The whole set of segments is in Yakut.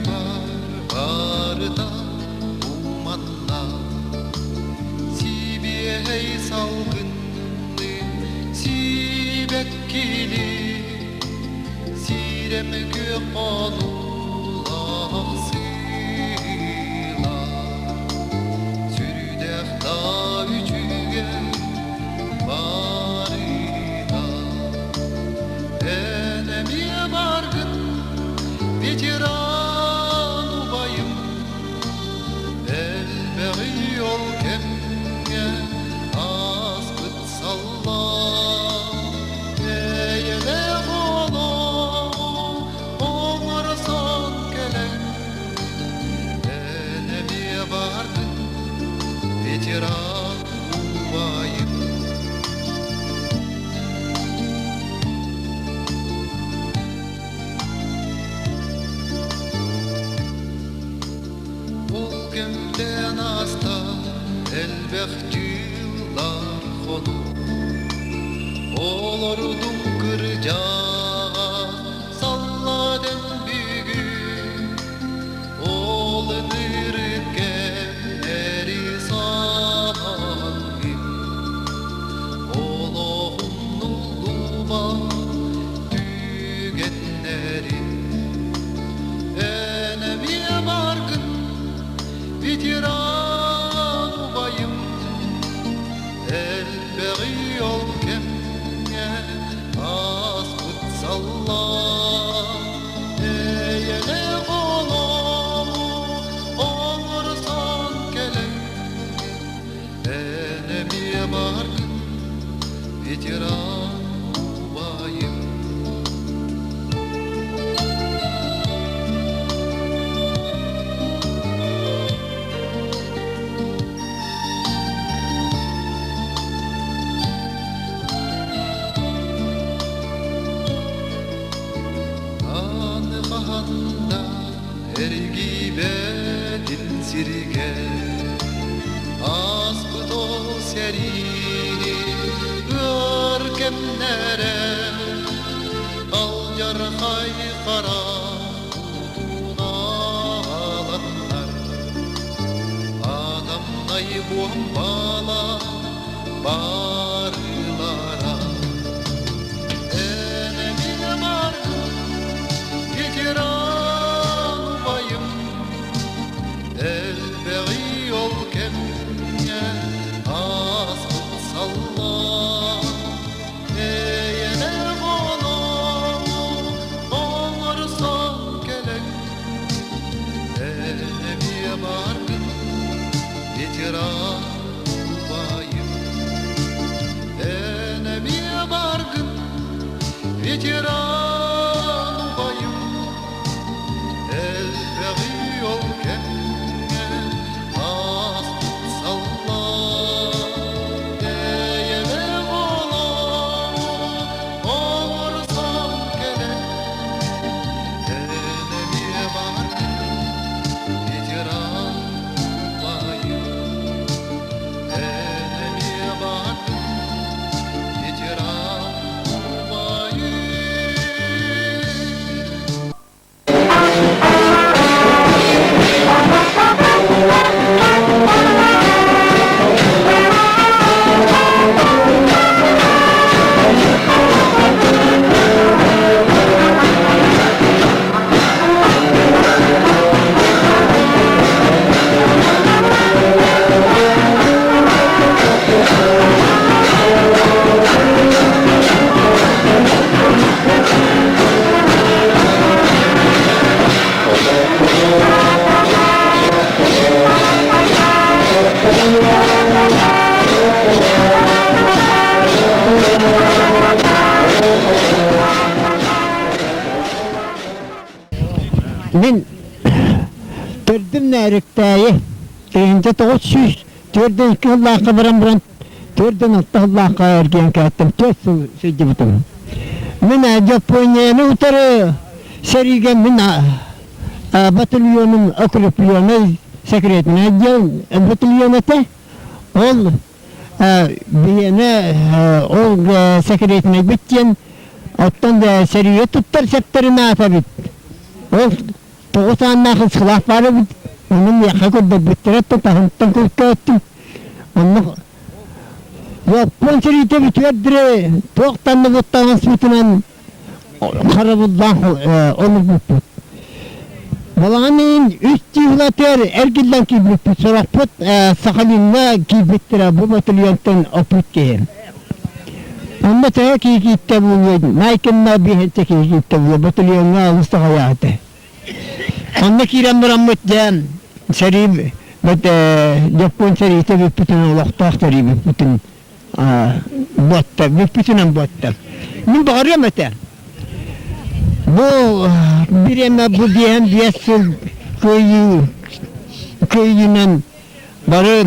бар барыта туманна Сибиэһэй салгынныын сибэккили Сирэм күөх хонуулаах сыыла Сүрдээх да үчүгэй барыта Эн эмиэ баргын ветеран убайым Элбэҕи ол кэмҥэ ааспыт саллаат Эйэлээх олоҕу оҥорсон кэлэн Эн эмиэ бардын ветеран убайым. Ол кэмтэн ааста элбэх дьыллар хонук Олордум кырдьаҕа салладын бүгүн Ол ынырык кэмнэри санаан Олоҕум нуллума түгэннэрин Эн эмиэ бааргын, ветеран убайым Элбэҕи ол кэмҥэ ааспыт саллаат Эйэлээх олоҕу оҥорсон кэлэн Эн эмиэ бааргын, ветеран убайым. Аны хаһан да эргийбэтин сиргэ Ааспыт ол сэриини ыар кэмнэрэ Алдьархай хара кутунааланнар Атомнай буомбала барылара Эн эмиэ бааргын, ветеран убайым Элбэҕи ол кэмҥэ ааспыт саллаат Эйэлээх олоҕу оҥорсон кэлэн Эн эмиэ бааргын, ветеран убайым Эн эмиэ бааргын, ветеран убайым Элбэҕи ол кэмҥэ ааспыт саллаат Эйэлээх олоҕу оҥорсон кэлэн Эн эмиэ бааргын, ветеран убайым Эн эмиэ бааргын, ветеран убайым. Мин төрдүм Нээриктээйи 1994 сыллаахха баран баран 46 сыллаахха эргийэн кээттим, 4 сыл сылдьыбытым. Мин Дьоппуонньаны утары сэриигэ мин батальоным укрепленный секретный отдел батальон этэ. Ол биһиэнэ ол секретнэйбит диэн оттон сэриигэ туттар сэптэрин аата эбит. Ол. Тоҕус ааннаах ыскылаах баар эбит. Ону миэхэ көрдөрбүттэрэ таһымтан көртөөттүм. Онно Япон сэриитэ бүтүөр диэри туох танныбыт таҥаспытынан харабыллаах олорбуппут. Балаҕан ыйын үс чыыһылатыгар эргиллэн киирбиппит. Сорохпут Сахалиҥҥа киирбиттэрэ бу батальонтан оппут киһи. Онно төһө киһи кииртэ буолуой? Найкинна биэһинчэ киһи кииртэ буолуо. Батальоҥҥа олус таҕайаата. Онно киирэн бараммыт дьэ сэрии Дьоппуон сэриитэ бүппүтүн олохтоох сэрии бүппүтүн буотта бүппүтүнэн буотта. Мин баҕарыам этэ. Бу бириэмэ бу биэһэн биэс сыл кыайыы кыайыынан бары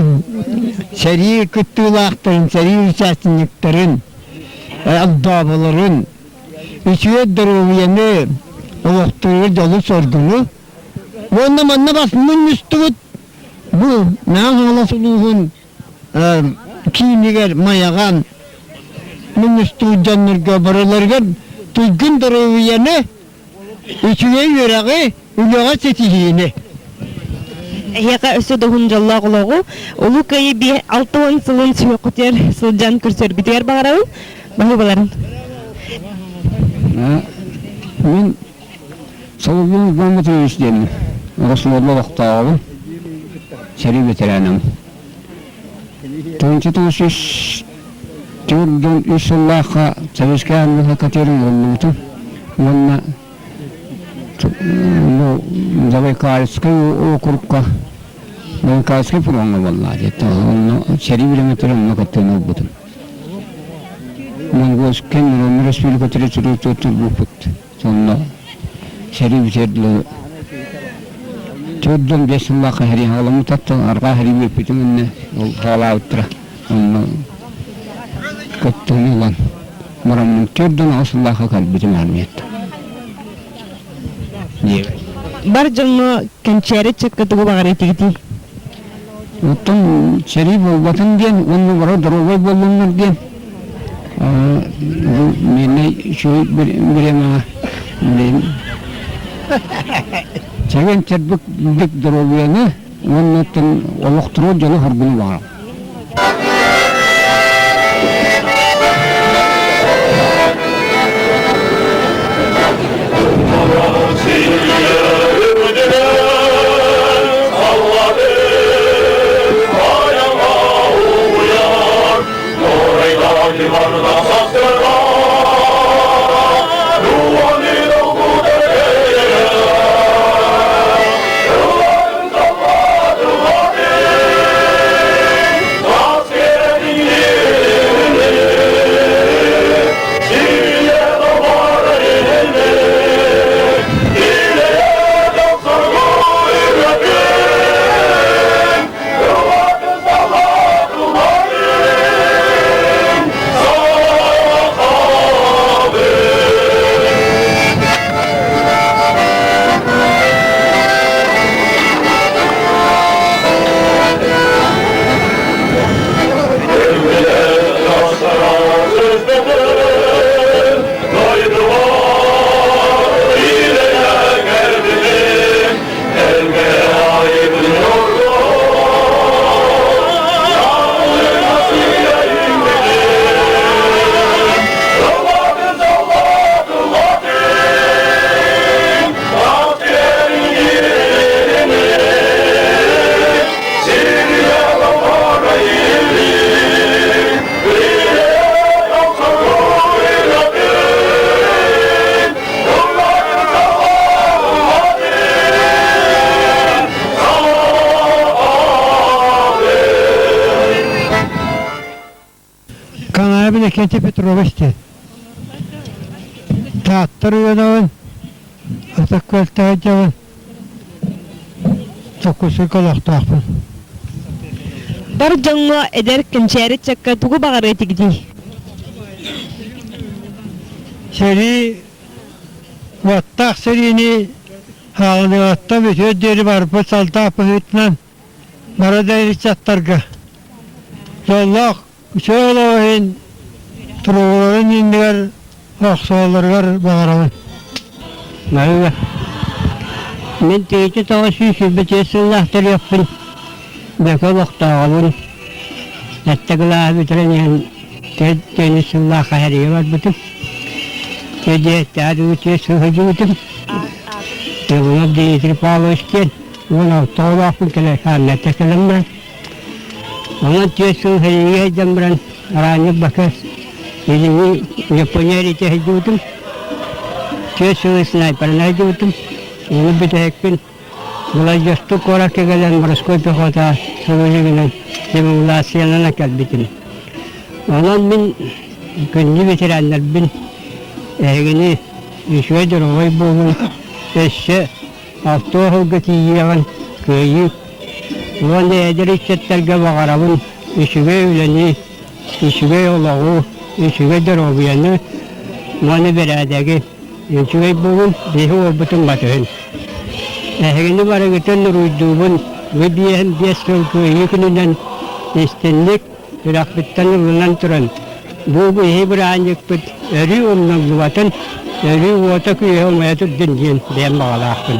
сэрии кыттыылаахтарын, сэрии участниктарын, алдаабаларын үчүгэй доруобуйаны олохтуур дьолу-соргуну уонна манна бас мунньустубут бу Мэҥэ Хаҥалас улууһун киинигэр Майаҕа мунньустубут дьоннорго барыларыгар туйгун доруобуйаны, үчүгэй үөрэҕи, үлэҕэ ситиһиини. Эһиэхэ өссө да уһун дьоллоох олоҕу, Улуу Кыайыы 60 сылын сүһүөххүтүгэр сылдьан көрсөргүтүгэр баҕарабын. Баһыыбаларын. Мин Соловьев Иван Матвеевич диэммин. Ороссолуода олохтооҕобун. Сэрии ветераным. 1943 сыллаахха Советскай Армия катерин ыллыбытым уонна Забайкальскай округка Забайкальскай фроҥҥа буолла онно сэрии бириэмэтигэр онно кыттыыны ылбытым. Монгольскай Народнай Республика территориятыгар турбуппут. Сонно сэрии бүтэр дылы 45 сыллаахха сэрии хаҕаламмытаттан арҕаа сэрии бүппүтүн иннэ ол хаалаабыттара. Онно кыттыыны ылан бараммын 48 сыллаахха кэлбитим армияттан. Бар дьоҥҥо кэнчээри ыччакка тугу баҕарар этигитий? Оттон сэрии буолбатын диэн уонна бары доруобай буоллуннар диэн бу миэннэй үчүгэй бириэмэҕэ билигин чэгиэн-чэбдик доруобуйаны уонна оттон олохтору дьолу-соргуну баҕарабын. Канаабин Акентий Петрович диэн. Тааттар уйанабын, Ытык Күөлтэһэ дьабын, Токусуйга олохтоохпун. Бар дьоҥҥо эдэр кэнчээри ыччакка тугу баҕарыа этигитий? Сэрии уоттаах сэриини хаалыныгаттан бүтүөр диэри барбыт салдаах быһыытынан бары да ыччаттарга дьоллоох үчүгэй олоҕу иһин туругурарын иннигэр охсуһалларыгар баҕарабын. Мин 1924 сыллаах төрүөхпүн Бөкө олохтооҕобун. Сэттэ кылааһы бүтэрэн иһэн теннис сыллаах сэриигэ барбытым. Дьиэттээх үтүө сылдьыбытым. Иванов Дмитрий Павлович диэн 16 оҕолоохпун кэлэ хааннарта кэлэн баран. Онон түөрт сыл сэриигэ сылдьан баран араанньык бака илиҥҥи Япония эриитэ сылдьыбытым. Түөрт сыл снайперынан сылдьыбытым. Ону бүтэһикпин Владивосток куоракка кэлэн морской пехота сылыгынан демобилизациялана кэлбитим. Онон мин күндү ветераннарбын эһигини үчүгэй доруобай буолуҥ, өссө алта сылга тиийиэҕин кыайыы уонна эдэр ыччаттарга баҕарабын үчүгэй үлэни, үчүгэй олоҕу, үчүгэй доруобуйаны уонна бэрээдэги. Үчүгэй буолун, биһи уолбутун батыһын. Эһигини барыгытын уруйдуубун, бу биэһин биэс сыл кыайыы күнүнэн истинник, сүрэхпиттэн ылынан туран, бу биһи бырааһынньыкпыт өрүү умнуллубатын, өрүү уота-күүһэ умайа турдун диэн бэйэм баҕалаахпын.